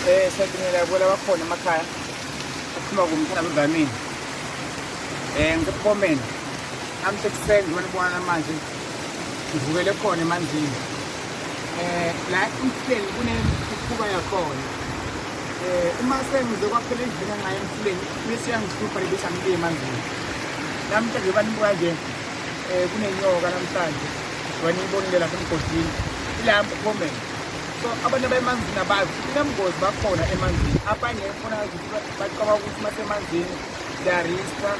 Siyabingelela kubo labakhona emakhaya. Ukhuluma kumthana Dlamini. Ngisebukhomeni. Namhla ekuseni njengoba nibona manje ngivukele khona emanzini. La emfuleni kunemikhuba yakhona. Uma sengize kwaphela endlini engayo emfuleni bese iyangihlupha le bese angibuye emanzini. Namhla njengoba nibuka nje kunenyoka namhlanje. Wena niyibonile lapha emgodini. Ila emphomeni. So abantu abayemanzini abazi ukuthi kunobungozi bakhona emanzini. Abanye khona ukuthi bacabanga ukuthi masemanzini siyariska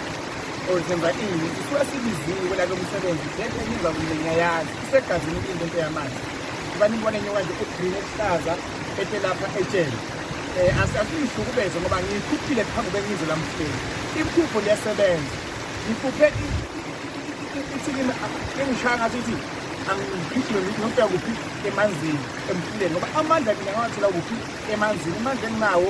or senza ini. Sisuke sibiziwe la kumsebenzi. Lento enyenza kumina ngiyayazi. Isegazini into into yamanzi. Kuba nibone inyoka nje e-green eluhlaza ethe lapha etsheni. Asingihlukumeze ngoba ngiyikhuphile phambi kwengizo lamhleli. Iphupho liyasebenza. Ngiphuphe ithi kimi ingishaya ngathi ithi angigijime ngiyofika kuphi emanzini emfuleni ngoba amandla mina ngawathola kuphi emanzini, amandla enginawo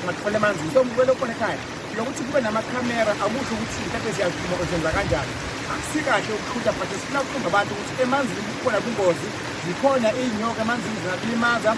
ngathola emanzini. So ngibukele khona ekhaya lokuthi kube namakhamera akusho ukuthi mhlawumbe siyazuma or senza kanjani. Akusikahle ukushutha, but sifuna ukukhomba abantu ukuthi emanzini kukhona bungozi, zikhona iy'nyoka emanzini zingakulimaza.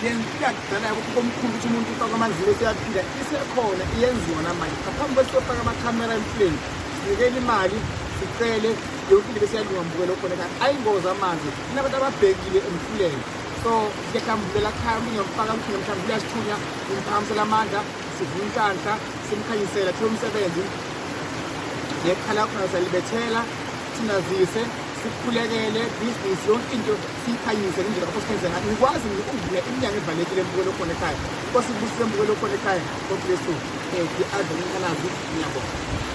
Lento yakudala komkhulu ukuthi umuntu ufake amanzini bese uyaphila isekhona, iyenziwa namanje. Ngaphambi kwesiyofaka siyofaka amakhamera emfuleni, sinikele imali, sicele yonke into bese iyalunga. Mbukelo khona ekhaya, ayingozi amanzi, kunabantu ababhekile emfuleni. So siyahlambulela khaya, umuntu ngiyamfaka ukuthi ngiyamhlambulula sithunya, ngimphakamisela amandla, sivuna inhlanhla, simkhanyisela thole umsebenzi nekhala khona siyalibethela, sinazise, sikhulekele business yonke into siyikhanyise ngendlela lapho sikhanyise ngayo. Ngikwazi mina ukuvula iminyango evalekile mbukelo khona ekhaya. Nkosi ibusise mbukelo khona ekhaya. God bless you. The other Nkanazi, ngiyabonga.